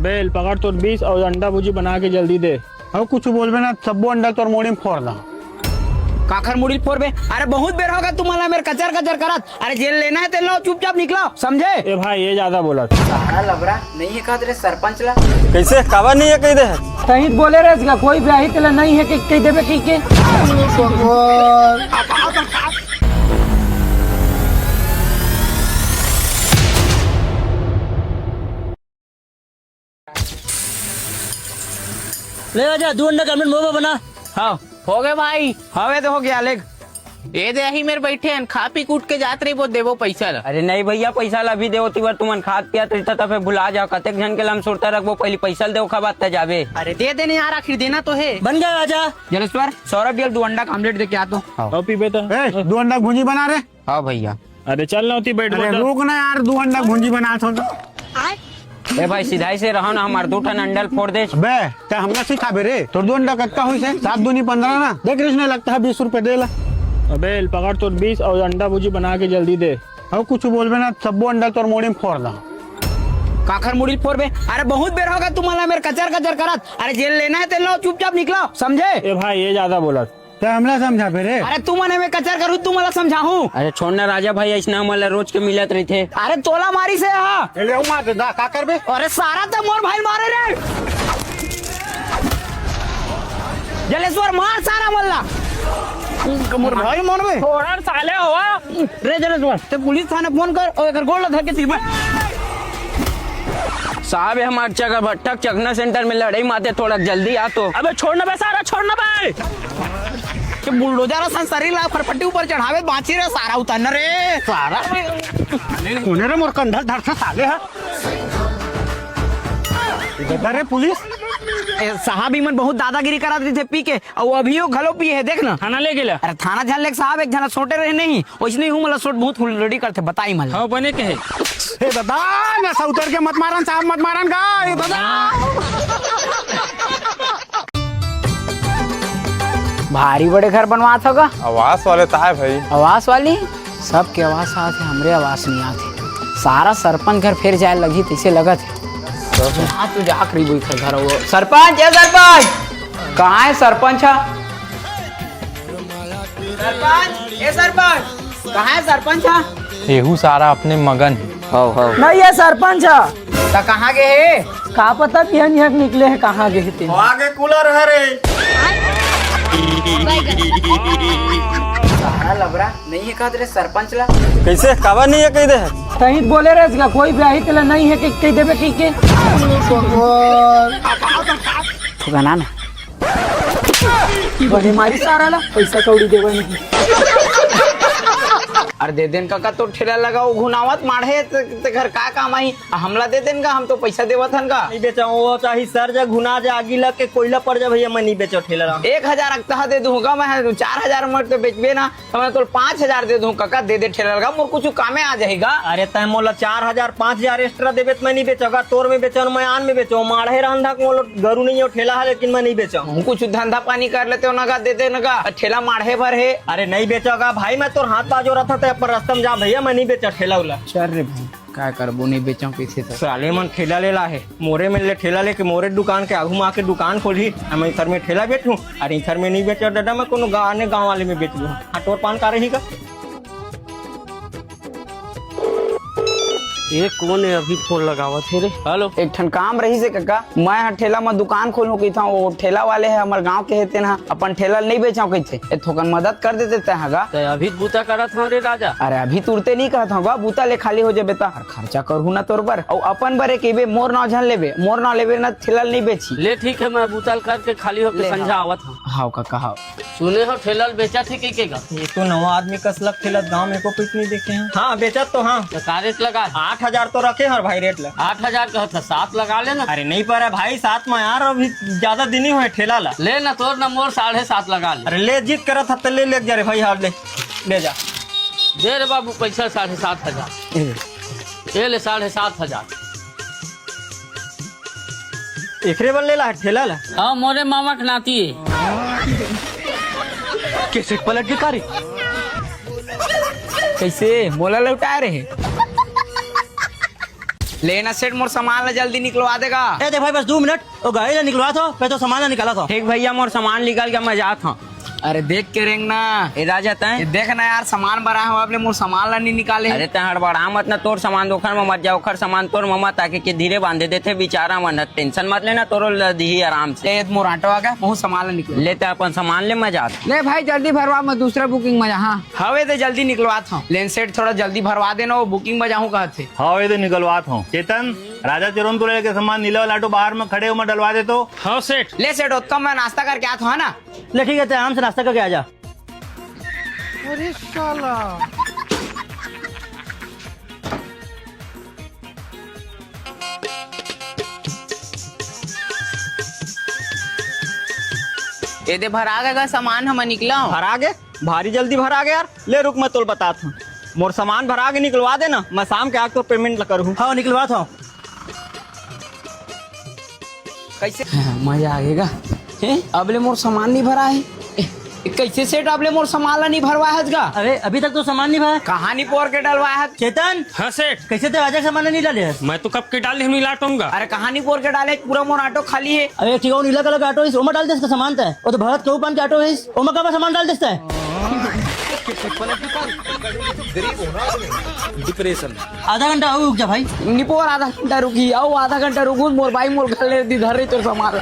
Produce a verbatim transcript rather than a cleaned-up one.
बेल, पकड़ तोर बीस अउ अंडा भुजी बना के जल्दी दे। अउ कुछ बोलबे ना, सब्बो अंडा तोर मुड़ी में फोड़ दा। काखर मुड़ी फोड़बे? अरे बहुत बेर होगे तुम्हारा मेर कचर कचर करत। अरे जेन लेना हे तेन लो, चुपचाप निकलो, समझे? ए भाई, ये ज्यादा बोलत। सारा लबरा नहीं हे कहत रे सरपंच ला। कैसे? काबर नहीं हे कह दे? तहीं त बोले रे, इसका कोई ब्याही तेला नहीं हे कि कह देबे कि के। ले राजा, दू अंडा के आमलेट मोमो बना। हाँ, होगे भाई, हवे तो होगे, लेग। ए दे, अही मेर बइठे हन, खा पी के उठ के जात रहिबो, देबो पइसा ला। अरे नहीं भइया, पइसा ला अभी देवो, तिबर तुमन खात पियत रहिता, त फेर भुला जाव। कतेक झन के ला हम सुरता रखबो, पहिली पइसा ल देवो, ओखर बाद त जाबे। अरे दे दे ने यार, आखिर देना तो हे। बन गया राजा। जलेश्वर, सौरभ भइया ल दू अंडा के आमलेट दे के आ तो। हाँ। अउ पीबे त। ए, दू अंडा के भुंजी बना रे। हाँ भइया। अरे चल ना, ओती बइठ अरे बइठ। रुक ना यार, दू अंडा के भुंजी बना तो। ए भाई, सिधाई से रहो ना, हमार दू ठन अंडा ल फोड़ दे। अबे, तैं हमला सिखाबे रे? तोर दू अंडा कतका होइस हे? सात दूनी पंद्रह ना। देख रिश्ने, लगता हे बीस रुपया दे ला। अबे, पकड़ तोर बीस अउ अंडा भुजी बना के जल्दी दे। अउ कुछ बोलबे ना, सब्बो अंडा तोर मुड़ी में फोड़ दा। काखर मुड़ी ल फोड़बे? अरे बहुत बेर होगे तुम्हारा मेर कचर कचर करत। अरे जेन लेना हे तेन लो, चुपचाप निकलो, समझे? ए भाई, ये ज्यादा बोलत। तैं हमला समझाबे रे? अरे तुमन एमे कचर करहू, तुमन ला समझाहूं। अरे छोड़ ना राजा भाई, अइसना हमन ला रोज के मिलत रहिथे। अरे तोला मारिस हे हा। ए, ले मार दे दा, का करबे? अरे सारा त मोर भाई मारे रे। जलेश्वर मार सारा मन ला। मोर भाई मारबे? छोड़न साले हवा। रे जलेश्वर, तैं पुलिस थाने फोन कर अउ एकर गोड़ ला धर के सिरबे। साहब, ये हमार चकभट्ठा चखना सेंटर में लड़ई माते, थोड़ा जल्दी आ तो। अबे छोड़ ना बे सारा, छोड़ ना बे। ये बुलडोजर असन शरीर ला फरफटी ऊपर चढ़ावे बांची रे सारा, उतर ना रे सारा। कोने रे मोर कंधा धरथे साले हा? इधर रे पुलिस। ए, साहब, इमन बहुत दादागिरी करत रहिथे पी के, अउ अभियो घलो पिए हे, देख ना। थाना ले गेला। अरे थाना झन लेग साहब, एक झन सोटे रहे नहीं, वइसने ही हूँ, मोला सोट बहुत हुलड़ी करथे, बताई मला। हाँ, बने कहे। ए दादा, नशा उतर के मत मारन साहब, मत मारन गा, ए दादा। भारी बड़े घर बनवात हो गा। आवास वाले त आय भाई। आवास वाली? सबके आवास आत हे, हमरे आवास नहीं आत हे। सारा सरपंच घर फेर जाए लगही, तइसे लगत हे। हाँ, तू जाक रही वो घर, घर वो। सरपंच, ए सरपंच! कहाँ हे सरपंच हा? सरपंच, ए सरपंच, कहाँ हे सरपंच हा? एहू सारा अपने मगन हे। हव, हव। नहीं, ये सरपंच हा। त कहाँ गे हे? का पता, बिहन यहाँ निकले हे, कहाँ गे हे ते। आगे कूलर हरे। सारा लबरा नहीं हे कहत रे सरपंच ला। कैसे? काबर नहीं हे कह दे? तहीं त बोले रे, इसका कोई ब्याही तेला नहीं हे कि कह देबे कि के। ठुकाना ना। बड़े मारी सारा ला, पैसा कौड़ी देवे नहीं। अरे दे देन कका, तो ठेला लगाओ, घुनावत माढ़े ते, ते घर का काम आई? हमला दे देन का, हम तो पैसा देवत हन का। नहीं बेचा, वो चाही सर जा, घुना जा, आगी लग के कोयला पड़ जा भैया, मैं नहीं बेचो ठेला ला। एक हजार अकतहा दे दूंगा मैं, चार हजार में तो बेचबे ना। त मैं तोला पाँच हजार दे दूं कका, दे दे ठेला लगा, मोर कुछु कामे आ जाही गा। अरे तैं मोला चार हजार, पाँच हजार extra देबे त मैं नहीं बेचो गा, तोर में बेचो, मैं आन में बेचो, माढ़े रहन धक मोला गरु नहीं हो ठेला है, लेकिन मैं नहीं बेचो। हम कुछु धंधा पानी कर लेते हो ना गा, दे दे ना गा, ठेला माढ़े भर हे। अरे नहीं बेचो गा भाई, मैं तोर हाथ बाजो रहता ते अपन रास्ता में जा भैया, मैं नहीं बेचो ठेला उला। चल रे भाई। काय करबो, नहीं बेचव कइसे त। साले मन ठेला ले ला हे, मोरे मेर ले ठेला लेके मोरे दुकान के आगू में आके दुकान खोलही। हम इधर में ठेला बेचहूँ, अरे इधर में नहीं बेचो दादा, मैं कोनो गा-, आने गाँव वाले में बेच दूँ। हाँ, तोर पान का रही का? ये कोन हे अभी फोन लगावत हे रे? हेलो। एक ठन काम रहिस हे कका, मैं ह ठेला म दुकान खोलहूँ कहिथंव, वो ठेला वाले ह हमर गांव के हे, तेन ह अपन ठेला ल नइ बेचंव कहिथे। ए थोकन मदद कर देते तैं ह गा। तैं अभी त बूता करत हव रे राजा। अरे अभी तुरते नइ कहत हंव गा, बूता ले खाली हो जाबे त। अरे खर्चा करहूँ ना तोर बर, अउ अपन बर ए कहिबे, मोर नाव झन लेबे, मोर नाव लेबे ना ठेला ल नइ बेची। ले ठीक हे, मैं बूता ल करके खाली होके ले, संझा हाँ। आवत हंव। हाव कका, हाव। सुने हव ठेला ल बेचत हे कहिके गा? ये तो नवा आदमी कस लग ठेला गांव में एको पीस नहीं देखे हैं। हाँ, बेचत तो हाँ। त का रेट लगा? आठ हजार तो रखे हंव भाई रेट ला। आठ हजार कहत हस, सात लगा लेना। अरे नहीं परे भाई, सात में यार अभी ज्यादा दिन ही होय ठेला ला। ले ना, तोर ना मोर, साढ़े सात लगा ले। अरे ले, जिद करत हस त ले, ले जा रे भाई, हाँ ले, ले जा। दे रे बाबू पैसा साढ़े सात हजार। ए ले। ए ले साढ़े सात हजार। एकरे बर ले ला हे ठेला ला? हाँ, मोरे मामा के नाती हे। कैसे पलट के कारी? कैसे? मोला लौटाए रहे। लेना सेठ, मोर सामान ला जल्दी निकलवा देगा। ए दे भाई, बस दू मिनट, वो गाड़ी ला निकलवा थो, मैं तो सामान ला निकाला थो। ठीक भैया, मोर सामान निकल के मैं जात हूँ। अरे देख के रेंग ना। ए राजा तैं? ए देख ना यार, सामान भरा है, अब ले मोर सामान ला नहीं निकाले। अरे तैं हड़बड़ा मत ना, तोर सामान ओखर में मत जा, ओखर सामान तोर में मत आके के धीरे बांधे देथे बिचारा मन, टेंशन मत लेना, तोरो ला दिही आराम से। ए मोर ऑटो आ गया, बहुत सामान ला निकलो। ले तैं अपन सामान ले, मैं जात। ले भाई जल्दी भरवा, मैं दूसरा बुकिंग में जा। हाँ। हवे दे जल्दी निकलवात हूँ। लेन सेठ थोड़ा जल्दी भरवा देना, वो बुकिंग में जाहूँ कहत हे। हवे दे निकलवात हूँ। चेतन, राजा चरोन तो लेके सामान नीला वाला ऑटो बाहर में खड़े हो, मैं डलवा दे तो। हाँ सेठ। ले सेठ, ओतका मैं नाश्ता करके आत हूँ, है ना? ले ठीक है, तैं आराम से नाश्ता करके आ जा। अरे साला। ए दे भरा गे गा सामान, हम निकला हूँ। भरा गे? भारी जल्दी भरा गे यार। ले रुक, मैं तोल बतात हूँ। मोर सामान भरा गे, निकलवा देना, मैं शाम के आके तोर पेमेंट ला करहूँ। हाँ, निकलवात हूँ। कैसे? हाँ, मजा आएगा। हैं? अब ले मोर सामान नहीं भरा है। ए, कैसे सेठ, अब ले मोर सामान ला नहीं भरवा है गा? अरे, अभी तक तो सामान नहीं भरा। कहाँ नहीं पोर के डलवाया है? चेतन! हाँ सेठ। कैसे तैं राजा के सामान नहीं डाले है? मैं तो कब के डाले हूँ, नहीं लाटूंगा। अरे कहाँ नहीं पोर के डाले, पूरा मोर ऑटो खाली है। अरे ठीक है, वो नीला कलर का ऑटो है, ओमा डाल दे इसका सामान तैं। वो तो भरत के ऊपर के ऑटो है, ओमा का सामान डाल दे तैं। डिप्रेशन। आधा घंटा और रुक जा भाई। निपोर आधा घंटा रुकी, आओ आधा घंटा रुकू, मोर भाई मोर घर ले दी धर रही तोर सामान।